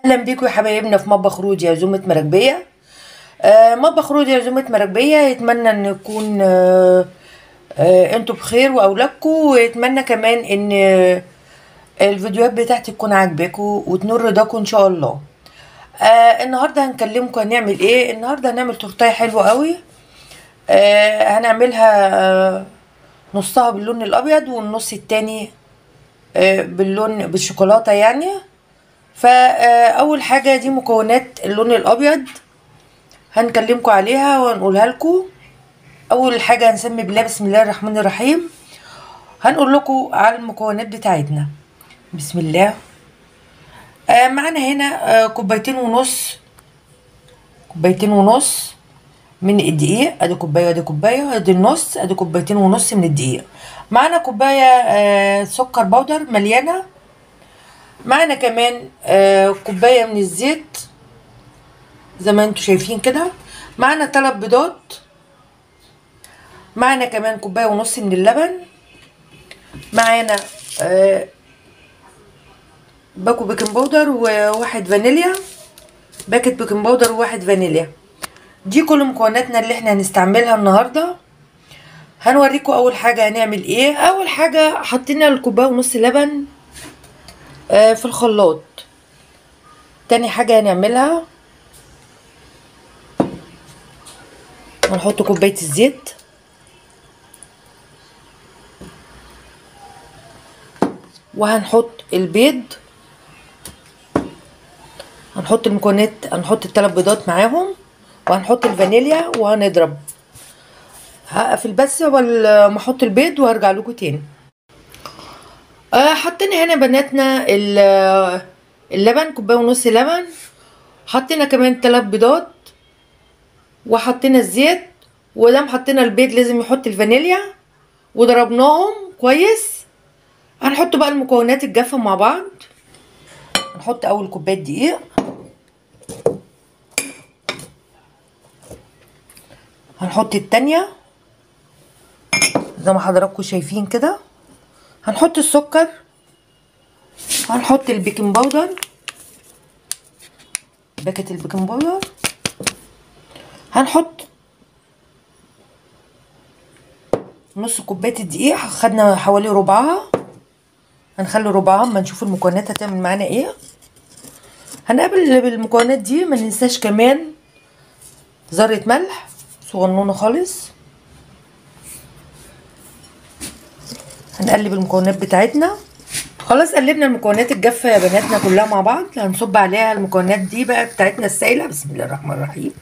اهلا بيكم يا حبايبنا في مطبخ رودي عزومة مراكبيه. مطبخ رودي عزومة مراكبيه يتمنى ان يكون انتوا بخير واولادكم، ويتمنى كمان ان الفيديوهات بتاعتي تكون عاجباكم وتنور رضاكم ان شاء الله. النهارده هنكلمكم هنعمل ايه. النهارده هنعمل تورتايه حلوة قوي، هنعملها نصها باللون الابيض والنص التاني باللون بالشوكولاته يعني. فاول حاجة دي مكونات اللون الابيض هنكلمكم عليها وهنقولها لكم. اول حاجة هنسمي بالله، بسم الله الرحمن الرحيم. هنقول لكم على المكونات بتاعتنا. بسم الله. معانا هنا كوبايتين ونص من الدقيق. ادي كوباية وادي كوباية وادي النص، ادي كوبايتين ونص من الدقيق. معانا كوباية سكر بودر مليانة. معانا كمان كوباية من الزيت زي ما انتم شايفين كده. معانا 3 بيضات. معانا كمان كوباية ونص من اللبن. معانا باكو بيكنج باودر وواحد فانيليا، باكت بيكنج باودر وواحد فانيليا. دي كل مكوناتنا اللي احنا هنستعملها النهارده. هنوريكم اول حاجة هنعمل ايه. اول حاجة حطينا الكوباية ونص لبن في الخلاط. تاني حاجة هنعملها هنحط كوباية الزيت، وهنحط البيض، هنحط المكونات، هنحط ال3 بيضات معاهم، وهنحط الفانيليا وهنضرب. هقفل بس ما احط البيض وهرجع لكم تاني. حطينا هنا بناتنا اللبن، كوباية ونص لبن، حطينا كمان 3 بيضات، وحطينا الزيت، ولما حطينا البيض لازم يحط الفانيليا، وضربناهم كويس. هنحط بقى المكونات الجافه مع بعض. هنحط اول كوباية دقيق، هنحط التانية زي ما حضراتكم شايفين كده، هنحط السكر، هنحط البيكنج باودر، باكت البيكنج باودر، هنحط نص كوباية الدقيق، خدنا حوالي ربعها، هنخلي ربعها اما نشوف المكونات هتعمل معانا ايه. هنقابل بالمكونات دي. ما ننساش كمان ذره ملح صغنونه خالص. هنقلب المكونات بتاعتنا. خلاص قلبنا المكونات الجافه يا بناتنا كلها مع بعض. هنصب عليها المكونات دي بقى بتاعتنا السايله. بسم الله الرحمن الرحيم.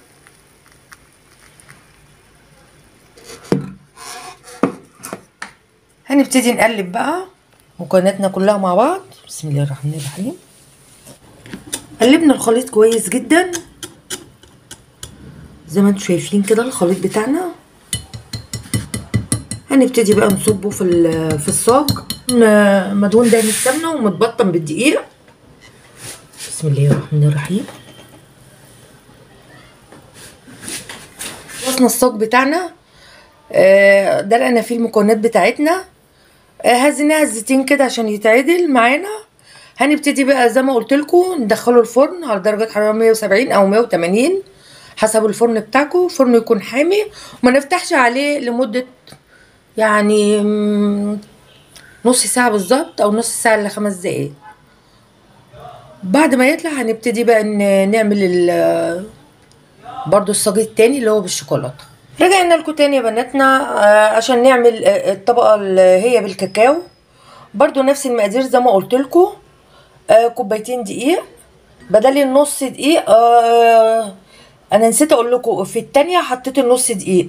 هنبتدي نقلب بقى مكوناتنا كلها مع بعض. بسم الله الرحمن الرحيم. قلبنا الخليط كويس جدا زي ما انتم شايفين كده الخليط بتاعنا. هنبتدي بقى نصبه في الصاج مدهون دهن السمنة ومتبطن بالدقيق. بسم الله الرحمن الرحيم. خلصنا الصاج بتاعنا، دلقنا فيه المكونات بتاعتنا، هزيناها هزتين كده عشان يتعدل معانا. هنبتدي بقى زي ما قلت لكم ندخله الفرن على درجه حرارة 170 او 180 حسب الفرن بتاعكم. الفرن يكون حامي وما نفتحش عليه لمدة يعني نص ساعة بالظبط او نص ساعة الا 5 دقايق. بعد ما يطلع هنبتدي بقى نعمل برضو الصاج التاني اللي هو بالشوكولاته. رجعنا لكم تاني يا بناتنا عشان نعمل الطبقة اللي هي بالكاكاو. برضو نفس المقادير زي ما قلت لكم، كوبايتين دقيق بدل النص دقيق. انا نسيت اقول لكم في التانية حطيت النص دقيق،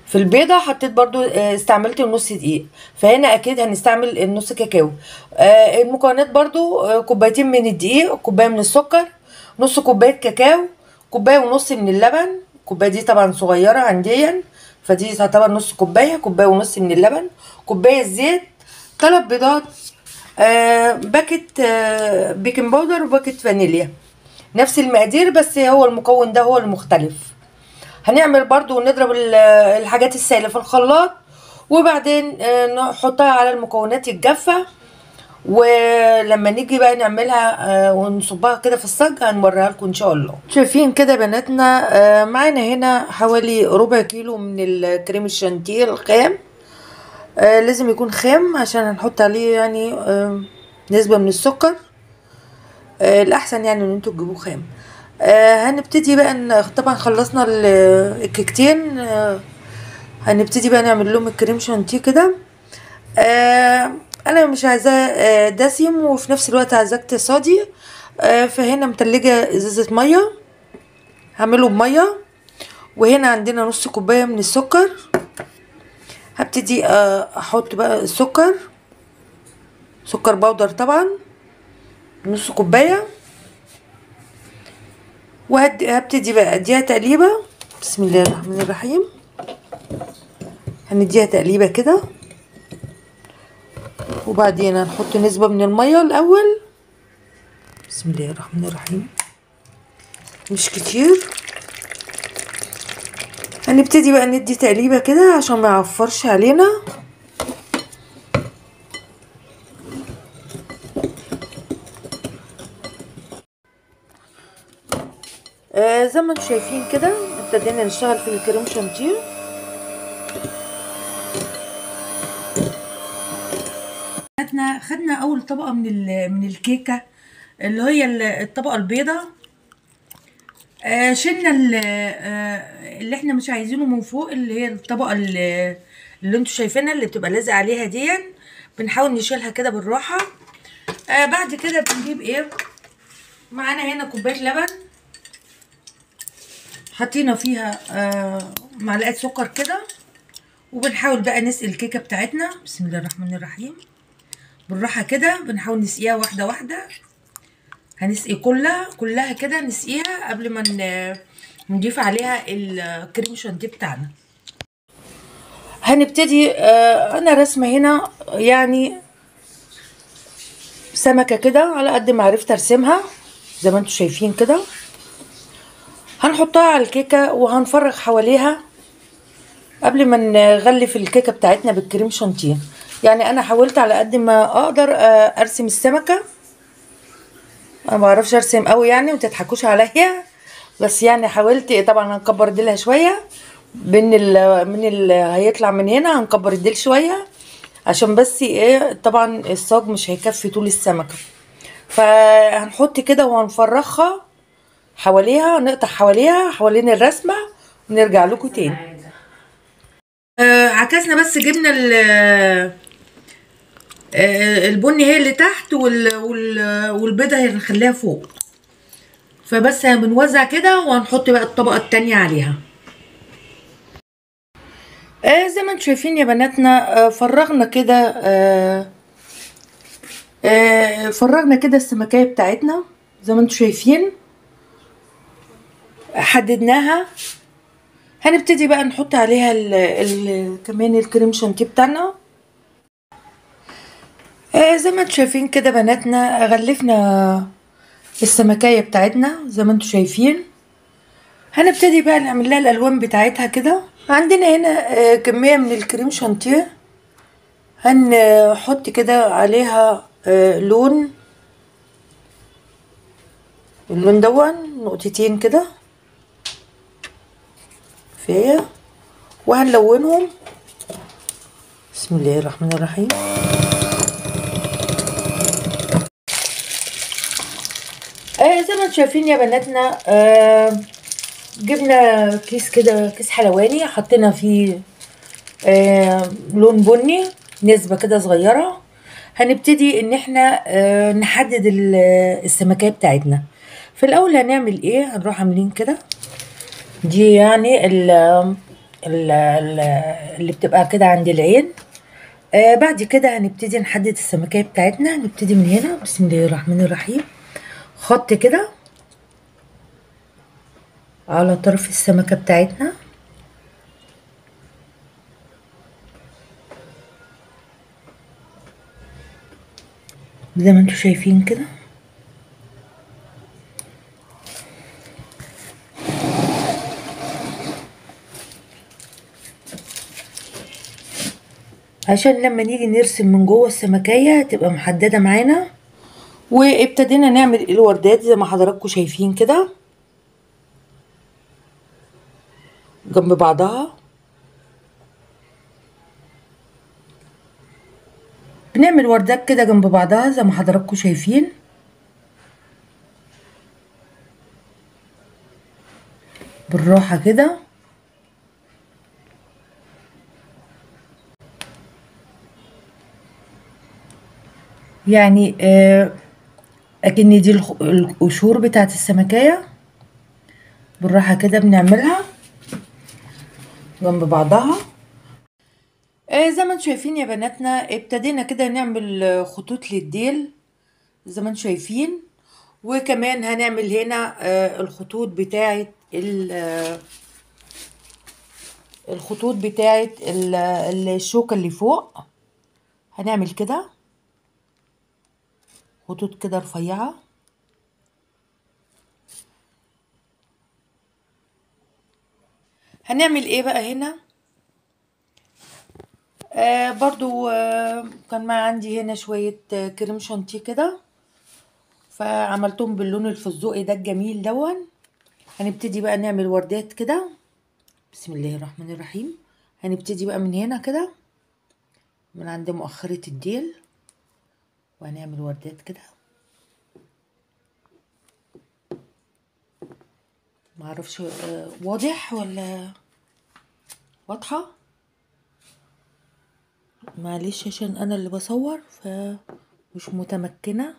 في البيضة حطيت برضو استعملت النص دقيق، فهنا اكيد هنستعمل النص كاكاو. المكونات برضو كوبايتين من الدقيق، كوباية من السكر، نص كوباية كاكاو، كوباية ونص من اللبن. الكوباية دي طبعا صغيرة عنديا فدي تعتبر نص كوباية، كوباية ونص من اللبن، كوباية زيت، 3 بيضات، باكت بيكنج باودر، وباكت فانيليا. نفس المقادير بس هو المكون ده هو المختلف. هنعمل برضو ونضرب الحاجات السائلة في الخلاط، وبعدين نحطها على المكونات الجافه، ولما نيجي بقى نعملها ونصبها كده في الصاج هنوريها لكم ان شاء الله. شايفين كده بناتنا، معانا هنا حوالي ربع كيلو من الكريم الشانتيه الخام. لازم يكون خام عشان هنحط عليه يعني نسبة من السكر. الاحسن يعني ان انتوا تجيبوه خام. هنبتدي بقى طبعا خلصنا الكيكتين، هنبتدي بقى نعمل لهم الكريم شانتيه كده. انا مش عايزاه دسم وفي نفس الوقت عايزاه اقتصادي، فهنا متلجة ازازة مية هعمله بمية، وهنا عندنا نص كوباية من السكر. هبتدي احط بقى السكر، سكر بودر طبعا، نص كوباية، وهبتدي بقى اديها تقليبة. بسم الله الرحمن الرحيم. هنديها تقليبة كده، وبعدين هنحط نسبة من المية الأول. بسم الله الرحمن الرحيم، مش كتير. هنبتدي بقى ندي تقليبة كده عشان ما يعفرش علينا. زي ما انتم شايفين كده ابتدينا نشتغل في الكريم شانتيه. خدنا اول طبقه من الكيكه اللي هي الطبقة البيضاء. شلنا اللي احنا مش عايزينه من فوق، اللي هي الطبقة اللي انتوا شايفينها اللي بتبقى لازقه عليها دي، بنحاول نشيلها كده بالراحة. بعد كده بنجيب ايه معانا هنا كوباية لبن حطينا فيها معلقه سكر كده، وبنحاول بقى نسقي الكيكه بتاعتنا. بسم الله الرحمن الرحيم، بالراحة كده بنحاول نسقيها واحدة واحدة. هنسقي كلها كده، نسقيها قبل ما نضيف عليها الكريم شانتيه بتاعنا. هنبتدي انا رسمه هنا يعني سمكة كده على قد ما عرفت ارسمها زي ما انتم شايفين كده. هنحطها على الكيكه وهنفرغ حواليها قبل ما نغلف الكيكه بتاعتنا بالكريم شانتيه. يعني انا حاولت على قد ما اقدر ارسم السمكة، انا ما بعرفش ارسم قوي يعني وتضحكوش عليا، بس يعني حاولت. طبعا هنكبر ديلها شوية من ال هيطلع من هنا، هنكبر الديل شوية عشان بس ايه، طبعا الصاج مش هيكفي طول السمكة، فهنحط كده وهنفرغها حواليها، نقطع حواليها حوالين الرسمة ونرجع لكم تاني. عكسنا بس، جبنا البني هي اللي تحت والبيضة هي اللي هنخليها فوق، فبس بنوزع كده وهنحط بقى الطبقة التانية عليها. زي ما انتم شايفين يا بناتنا، فرغنا كده فرغنا كده السمكيه بتاعتنا زي ما انتم شايفين، حددناها. هنبتدي بقى نحط عليها كمان الكريم شانتيه بتاعنا. زي ما انتم شايفين كده بناتنا، غلفنا السمكية بتاعتنا زي ما انتم شايفين. هنبتدي بقى نعمل لها الالوان بتاعتها كده. عندنا هنا كمية من الكريم شانتيه، هنحط كده عليها لون، اللون دون نقطتين كده كفاية، وهنلونهم. بسم الله الرحمن الرحيم. زي ما انتم شايفين يا بناتنا، جبنا كيس كده، كيس حلواني، حطينا فيه لون بني نسبة كده صغيرة. هنبتدي ان احنا نحدد السمكية بتاعتنا. في الاول هنعمل ايه؟ هنروح عاملين كده، دي يعني ال ال اللي بتبقى كده عند العين. بعد كده هنبتدي نحدد السمكية بتاعتنا. هنبتدي من هنا، بسم الله الرحمن الرحيم، خط كده على طرف السمكة بتاعتنا. زي ما انتوا شايفين كده. عشان لما نيجي نرسم من جوه السمكية تبقى محددة معانا. وابتدينا نعمل الوردات زي ما حضراتكم شايفين كده جنب بعضها. بنعمل وردات كده جنب بعضها زي ما حضراتكم شايفين. بالراحة كده. يعني اكن دي القشور بتاعت السمكية. بالراحة كده بنعملها جنب بعضها. زي ما انتم شايفين يا بناتنا ابتدينا كده نعمل خطوط للديل زي ما انتم شايفين. وكمان هنعمل هنا الخطوط بتاعت الخطوط بتاعت الشوكة اللي فوق. هنعمل كده خطوط كده رفيعة. هنعمل ايه بقى هنا؟ برضو كان ما عندي هنا شوية كريم شانتيه كده، فعملتهم باللون الفستقي ده الجميل دون. هنبتدي بقى نعمل وردات كده. بسم الله الرحمن الرحيم. هنبتدي بقى من هنا كده، من عند مؤخرة الديل، وهنعمل وردات كده. معرفش واضح ولا واضحة، معلش عشان انا اللي بصور فمش متمكنة.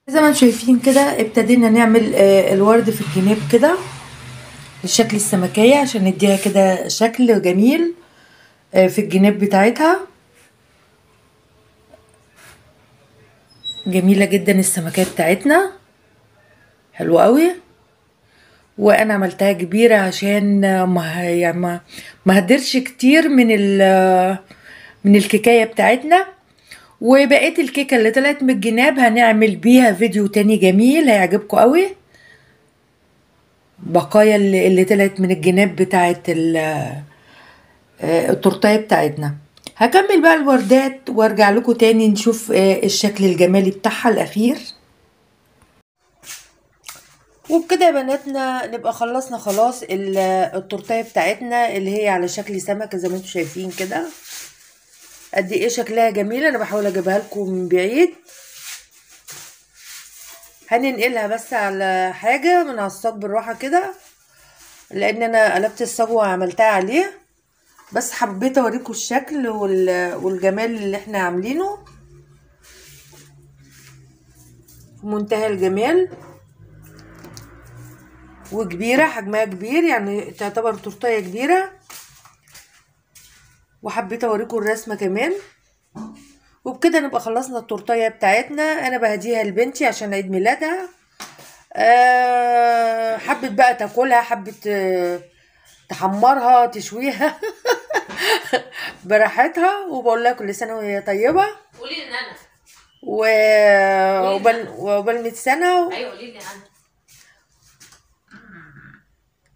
زي ما انتم شايفين كده ابتدينا نعمل الورد في الجناب كده بالشكل السمكية عشان نديها كده شكل جميل في الجناب بتاعتها. جميلة جدا السمكية بتاعتنا، حلوة قوي. وانا عملتها كبيرة عشان ما هدرش كتير من الكيكاية بتاعتنا. وبقيت الكيكة اللي طلعت من الجناب هنعمل بيها فيديو تاني جميل هيعجبكم قوي. بقايا اللي طلعت من الجناب بتاعت التورتايه بتاعتنا. هكمل بقى الوردات وارجع لكم تاني نشوف الشكل الجمالي بتاعها الاخير. وبكده يا بناتنا نبقى خلصنا خلاص التورتايه بتاعتنا اللي هي على شكل سمكة زي ما انتم شايفين كده. قد ايه شكلها جميل، انا بحاول اجيبها لكم من بعيد. هننقلها بس على حاجة من على الصاج بالراحة كده، لان انا قلبت الصاج وعملتها عليه، بس حبيت اوريكم الشكل والجمال اللي احنا عاملينه في منتهى الجمال. وكبيره، حجمها كبير، يعني تعتبر تورتايه كبيرة. وحبيت اوريكم الرسمة كمان. وبكده نبقى خلصنا التورتايه بتاعتنا. انا بهديها لبنتي عشان عيد ميلادها. حبت بقى تاكلها، حبت تحمرها تشويها براحتها. وبقول لها كل سنة وهي طيبة. قولي لي انا وقبل 100 سنة ايوه قولي لي انا.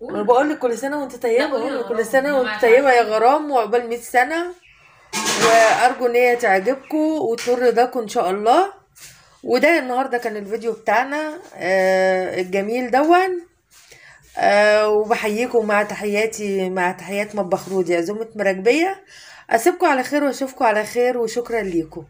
انا بقول لك كل سنة وانت طيبة، كل سنة وانت طيبة يا غرام، وعقبال 100 سنة. وارجو ان هي تعجبكم وتنور رضاكم ان شاء الله. وده النهارده كان الفيديو بتاعنا الجميل دون. وبحييكم مع تحياتي، مع تحيات مطبخ رودي عزومة مراكبيه. اسيبكم على خير واشوفكم على خير، وشكرا ليكم.